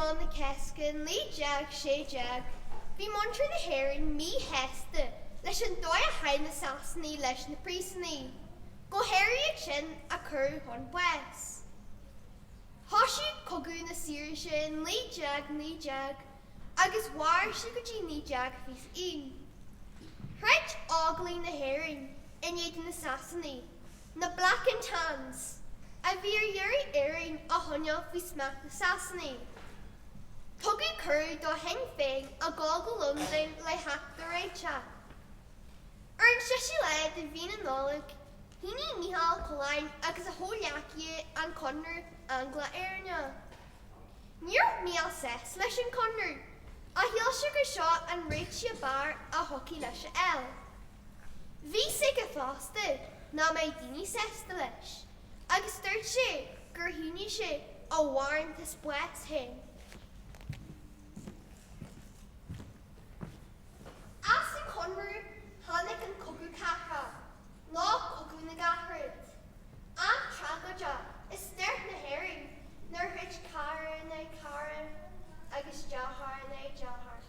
Iarmhá na Cásca 1916, bhí muintir na hÉireann míshásta leis an dóigh a chaith na Sasanaigh leis na príosúnaigh, go háirithe iad sin a cuireadh chun báis. Thosaigh Cogadh na Saoirse in 1919 agus mhair sé go dtí 1921. Throid Óglaigh na hÉireann in éadan na Sasanaigh. Na Black and Tans, a bhí ar iarraidh Éirinn a choinneáil faoi smacht na Sasanaigh. Tugadh cuireadh do Shinn Féin a dhul go Londain le theacht ar réiteach. Ar an seisiú lá de mhí na Nollag, shínigh Mícheál Ó Coileáin agus a chomhghleacaithe an Conradh Angla-Éireannach. Ní raibh Mícheál sásta leis an Conradh, ach shíl sé gur seo an réiteach ab fhearr a thiocfadh leis a fháil. Bhí 's aige fosta nach mbeadh daoine sásta leis agus dúirt sé gur shínigh sé a bharántas báis féin. As an Chonradh tháinig an Cogadh Cathartha, nó Cogadh na gCeathraid. Am tragóideach i stair na hÉireann nuair a throid cara in aghaidh cara agus deartháir in aghaidh dearthár.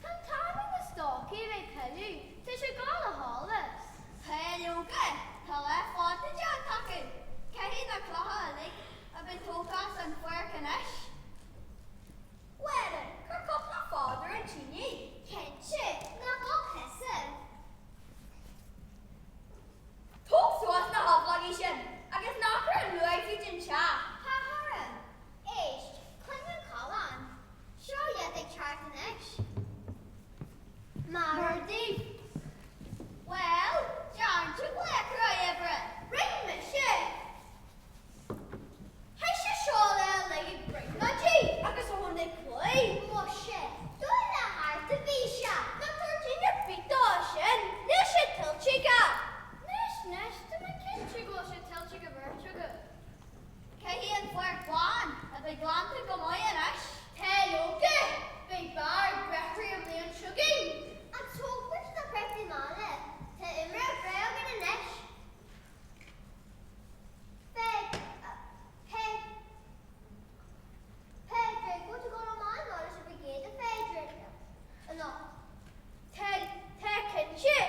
Tá an t-am ag na stocaí a bheith ag cailleadh, tá sé gá le heolas. Tá leoga, tá lá fada déanta acu. Caithfidh na clocha uilig a bheith tógtha as an pháirc anois. Mháire, cuir cúpla fód ar an tine. Cinnte, ná bog thusa. Tóg suas na hubhlaigí sin agus ná cuir an luaith fríd an teach. Tá orm. Éist, cluinim an callán. Seo iad ag teacht anois. Mar daoibh. Bhuel, dearn tú glaoch ar aghaidh oibre. Rinne mise. Théis sé seo le uilig ag brionglóidí agus a tháinig claí. Muise, dul le thart a bhí sé. Ná tabhair duine ar bith dó sin, níl sé tuillte aige. Anois, anois, tá mé cinnte go bhfuil sé tuillte ag an bheirt agaibh. Caithfidh an pháirc bhán a bheith glanta go maith anois. Tá leoga, beidh barr bréithre an bhliain seo chugainn. An tógfaidh na préataí maille, tá iomrá breá againn anois. Tá cinnte,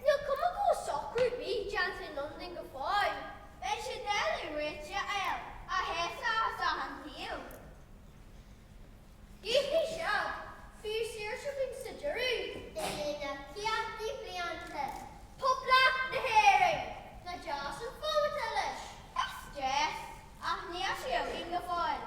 níl cuma go bhfuil socrú ar bith déanta i Londain go fóill. Beidh sé doiligh réiteach a fháil a sheasfadh as achan taobh. Gífidh siad, fiú saoirse againn sa deireadh. Duine na céadtaí blianta. Poblacht na hÉireann! Nach deas an fonn atá leis? Is deas, ach níl sé againn go fóill.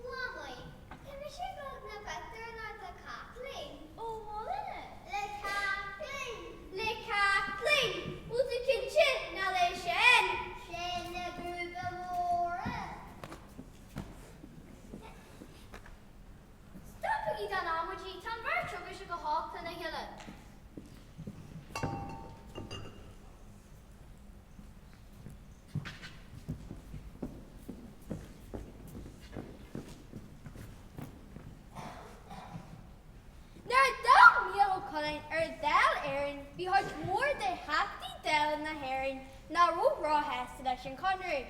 Mamaí, tá mise ag dul na pictiúrlann le Caitlín. Ó Mhálanna? Le Caitlín! Le Caitlín! Bhfuil tú cinnte nach le Seán? Seán na Crúba Móra. Stopaigí den amaidí, tá an bheirt agaibhse go holc lena chéile. Nuair a d'fhill Mícheál Ó Coileáin ar Dháil Éireann bhí cuid mhór de Theachtaí Dála na hÉireann nach raibh róshásta leis an Chonradh.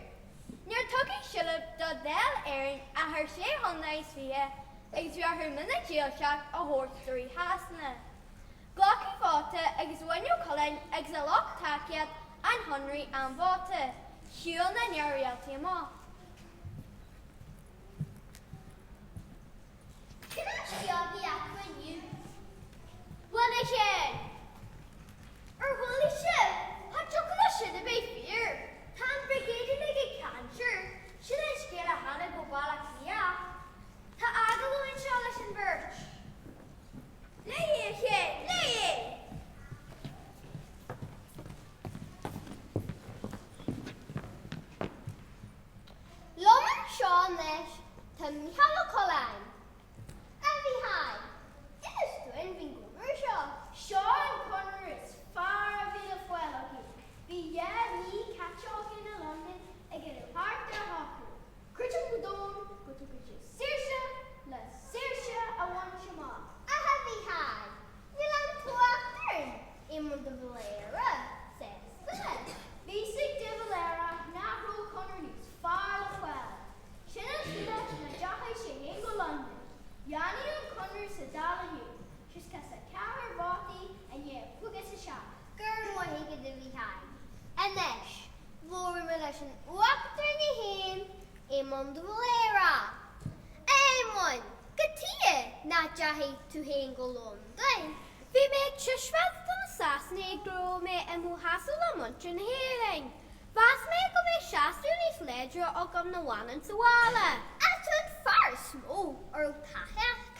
Níor tugadh seilbh do Dháil Éireann ach ar sé chontae is 20 agus bhí orthu mionn dílseacht a thabhairt do Rí Shasana. Glacadh vóta agus bhain Ó Coileáin agus a lucht tacaíochta an Chonraidh an-vóta. Shiúil na neamhrialtaí amach. Cén scéal a bhí acu inniu? Bhuel, a Sheáin, ar chuala sibh? Cha dtiocfadh leis sin a bheith fíor. Tá an brigade uilig ag cancer. Sin an scéal a tháinig ó Bhaile Átha Cliath. Tá agallamh anseo leis an bheirt. Léigh é, a Sheáin, léigh é! Liom anseo anois tá Mícheál Ó Coileáin. A Mhícheáil, inis dúinn faoin gconradh seo. Seo an conradh is fearr a bhí le fáil againn. Bhí 2 mhí caite againn i Londain ag déanamh thart ar shocrú. Creidim go domhain go dtugann sé saoirse le saoirse a bhaint amach. Ach a Mhícheáil, níl an tUachtarán, Éamon de Valera, sásta leis. Éamonn de Valera. A Éamoinn, cad chuige nach dteachaigh tú féin go Londain? Bhí mé ag taispeáint do na Sasanaigh go raibh mé i mo sheasamh le muintir na hÉireann. Mheas mé go mbeadh seasamh níos láidre agam ná fanacht sa bhaile. Ach tú an fear is mó a raibh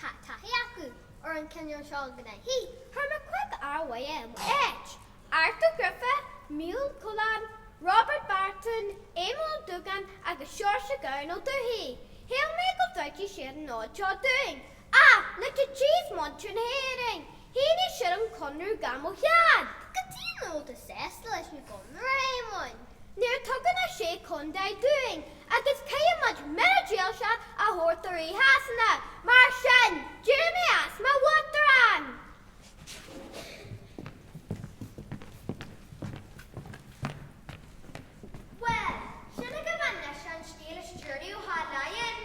taithí acu ar an chineál seo gnoithí. Chuir mé chuig fhear mhaith i m'áit, Art Ó Gríofa, Mícheál Ó Coileáin, Robert Barton, Éamonn Ó Dúgáin agus Seoirse Gabhann Ó Dubhthaigh. Shíl mé go dtabharfaidh siad an fhód seo dúinn. Ach, le coimhtíos muintir na hÉireann, shínigh siad an conradh gan mo chead. Cad chuige nach bhfuil tú sásta leis an gconradh, a Éamoinn? Níor tugadh na Sé Chontae dúinn agus caithfidh muid mine dílseacht a thabhairt do Rí Shasana. Mar sin, d'éirigh mé as mar Uachtarán. Bhuel, sin agaibh anois an scéal is deireanaí ó Theach Laighean.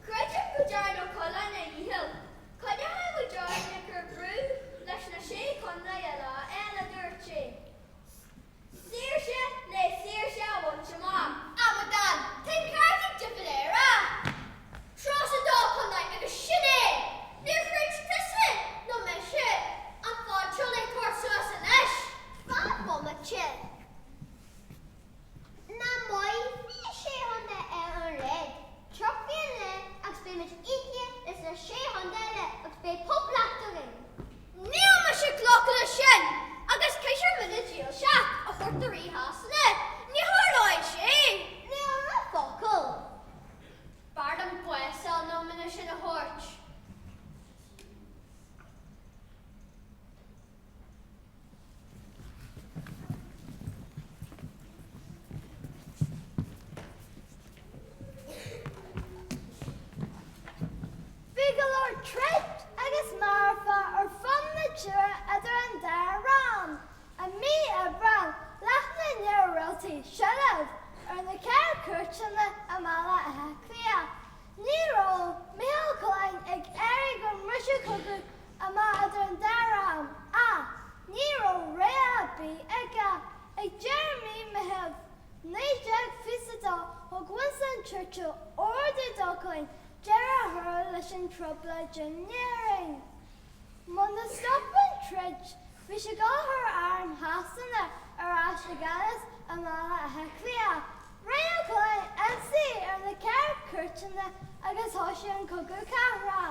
Creidim go dtearn Ó Coileáin a dhícheall. Coinneoidh muid orainn ag cur brú leis na Sé Chontae eile a fháil, a dúirt sé. Saoirse le saoirse a bhaint amach. Amadán, Tá an ceart ag de Valera! 32 contae agus sin é! Níor chreid tusa nó mise an fód seo le tabhairt suas anois! Fan bomaite. Nach maith 26 chontae ar an réad. Tiocfaidh an lá agus beidh muid aontaithe leis na sé chontae eile agus beidh poblacht againn. Níl mise ag glacadh leis sin! Agus caithfear mine dílseacht a thabhairt do Rí Shasana. Ní tharlóidh sé! Níl na focail. B'fhearr dom bás a fháil ná an mine sin a thabhairt. Bhí go leor troid agus marfa ar fud na tíre idir an dá dhream. I mí Aibreáin, leathnaigh na réaltaí seilbh ar na Ceithre Cúirteanna i mBaile Átha Cliath. Ní raibh Mícheál Ó Coileáin ag iarraidh go mbrisfeadh cogadh amach idir an dá dhream ach ní raibh rogha ar bith aige. Ag deireadh mí Mheithimh 1922 thug Winston Churchill ordú d'Ó Coileáin deireadh a chur leis an trioblóid in Éirinn. Muna stop an troid, bhí sé ag dul a chur arm Shasana ar ais i gceannas i mBaile Átha Cliath. Rinne Ó Coileáin ionsaí ar na Ceithre Cúirteanna agus thosaigh an Cogadh Cathartha.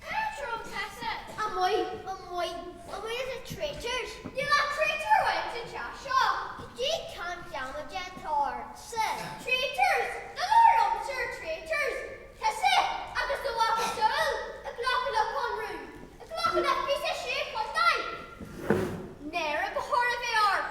Cá raibh tusa? Amuigh, amuigh, amuigh leis na traitors! Níl ach traitor amháin sa teach seo! Cad é caint dearmad déanta ortsa? Traitors! Ná labhair liomsa ar traitors! Tusa agus do mhacasamhail ag glacadh le conradh, ag glacadh le 26 chontae! Náire ba chóir a bheith ort!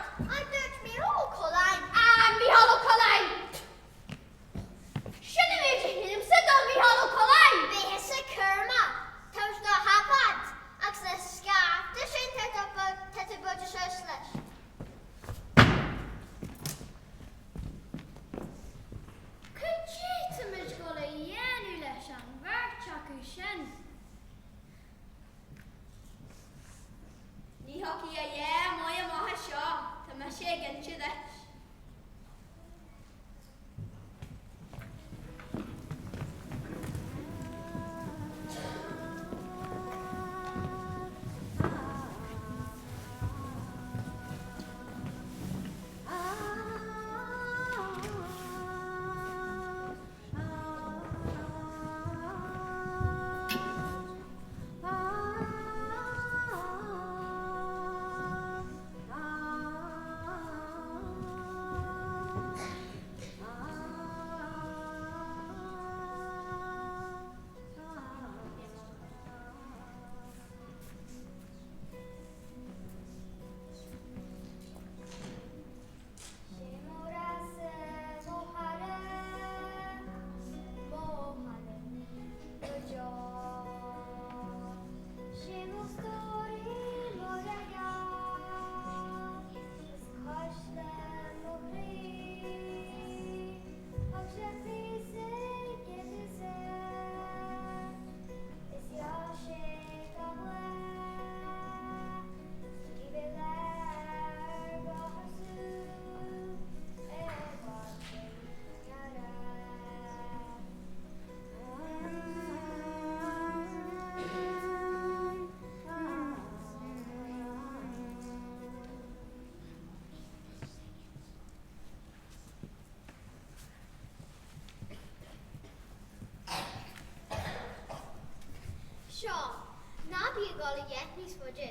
dul a dhath níos faide.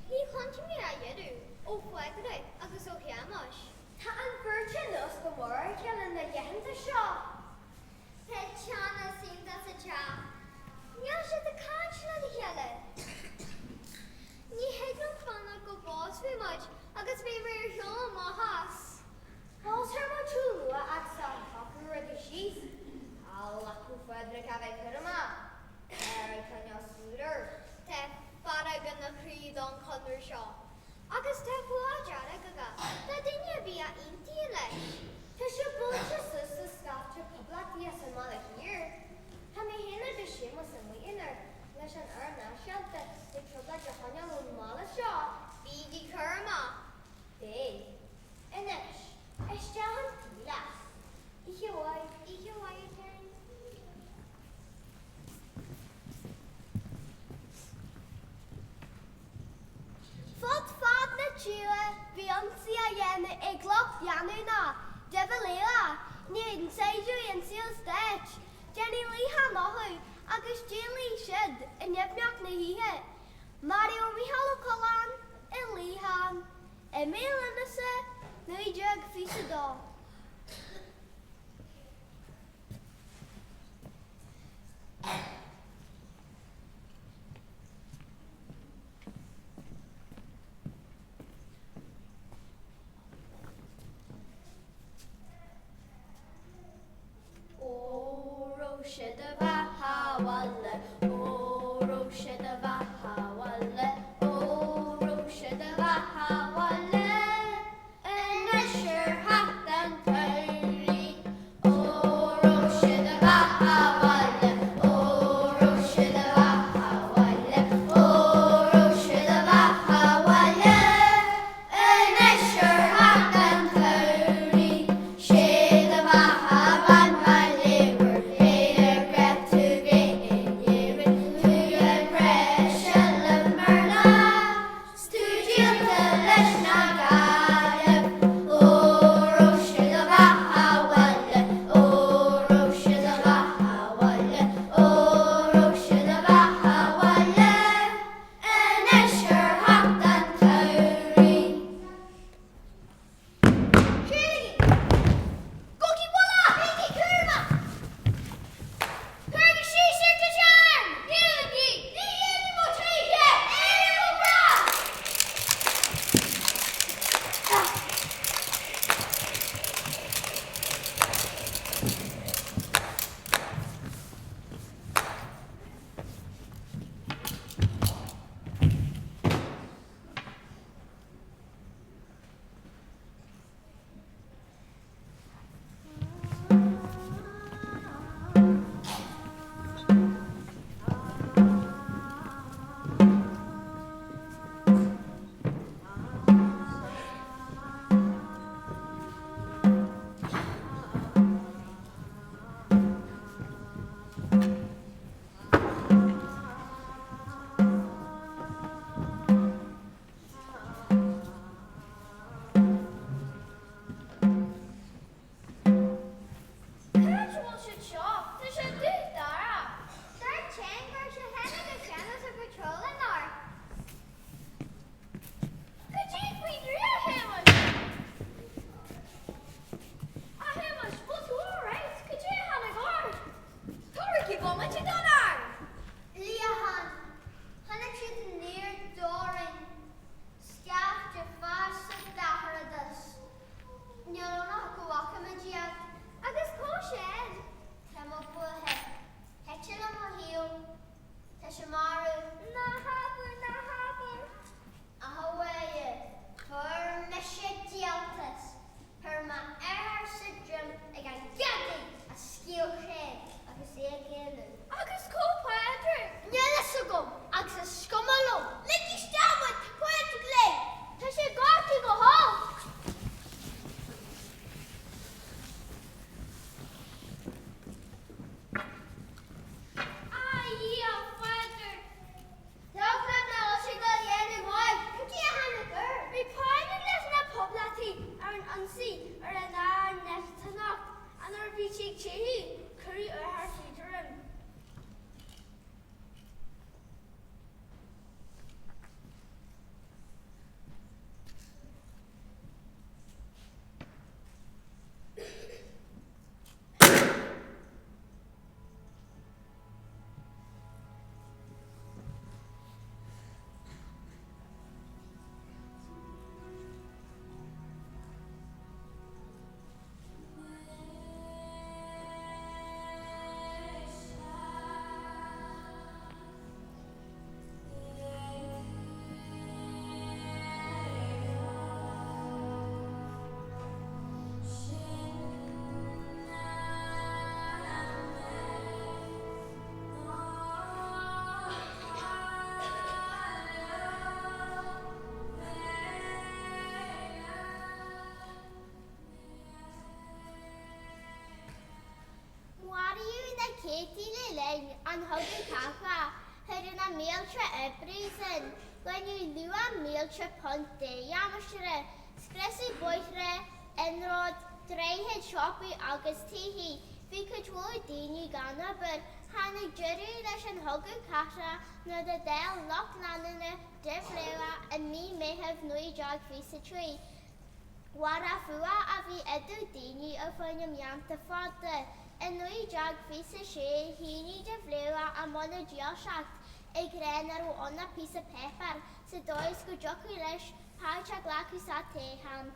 Ní chluinfidh mé a oiread ó Phádraig agus ó Shéamais. Tá an bheirt anuas go mór ar a chéile na laethanta seo. Tá teannas iontach sa teach. Níl siad ag caint lena chéile. Ní thig liom fanacht go bpósfaidh muid agus beidh mé ar shiúl amach as. Pósfar muid chomh luath agus atá an socrú rudaí síos. Tá loiceadh Phádraig a bheith cúramach. Táthar ag coinneáil súil air. Tá fearg ina chroí don chonradh seo. Agus tá fuath dearg aige do duine ar bith a aontaíonn leis. Tá sé buailte suas le scaifte poblachtaí as an mbaile thiar. Tá mé féin agus Séamus amuigh anoir leis an Aire Náisiúnta le trioblóid a choinneáil ón mbaile seo. Bígí cúramach. Beidh. Anois, isteach chun tí leat. Oíche mhaith. Oíche mhaith, a Karen. Fud fad na tíre bhí ionsaí á dhéanamh ag lucht leanúna de Valera in éadan saighdiúirí an tSaorstáit. Deineadh luíochán orthu agus d'éalaigh siad i ndoimhneacht na hoíche. Maraíodh Mícheál Ó Coileáin i luíochán i mí Lúnasa 1922. Ó Róise do bheatha abhaile, Ó Róise do bheatha abhaile, Ó Róise do bheatha abhaile, Anois ar theacht an tsamhraidh. Ó Róise do bheatha abhaile, Ó Róise do bheatha abhaile, Ó Róise do bheatha abhaile, Anois ar theacht an tsamhraidh. Sé do bheatha bainfidh léabhar, é ar breith tú gé in Éirinn, tú le breith seilbh mar lá. 'S tú díolta leis na Gallaibh, Ó Róise do bheatha abhaile, Ó Róise do bheatha abhaile, Ó Róise do bheatha abhaile, Anois ar theacht an tsamhraidh. Siúlaigí! Gabhaigí buille! Bígí cúramach! Cuirigí síos ar do shean! Nílimid! Ní dhéanfaidh muid choíche! Éire go brách! Cá háit a bhfuil siad seo? Tá sé dubh dorcha. Dúirt Jane go raibh sé féin agus Séamus ar patrol anocht. Cad é faoin draoi, a Shéamais? A Shéamais, bhfuil tú alright? Cad é a tháinig ort? Tabhair bomaite don fhear! Luíochán. Tháinig siad aniar aduaidh orainn. Scaifte fear sa dorchadas. Níor fhan ach go bhfaca muid iad. Agus cá Seán? Tá mé buartha. céadtaí le linn an Chogaidh Chathartha, chuir na mílte oibrí sin, goineadh luach mílte punt damáiste, scriosadh bóithre, iarnróid, droichid, siopaí agus tithe. Bhí cuid mhór daoine gan obair. Tháinig deireadh leis an Chogadh Cathartha nuair a d'fhág lucht leanúna de Valera i mí Meitheamh 1923. Mhair an fuath a bhí idir daoine ar feadh na mblianta fada. I 1926 shínigh de Valera an Bunadh Dílseacht, ag rá nach raibh ann ach píosa páipéir, sa dóigh is go dtiocfadh leis páirt a ghlacadh sa toghchán.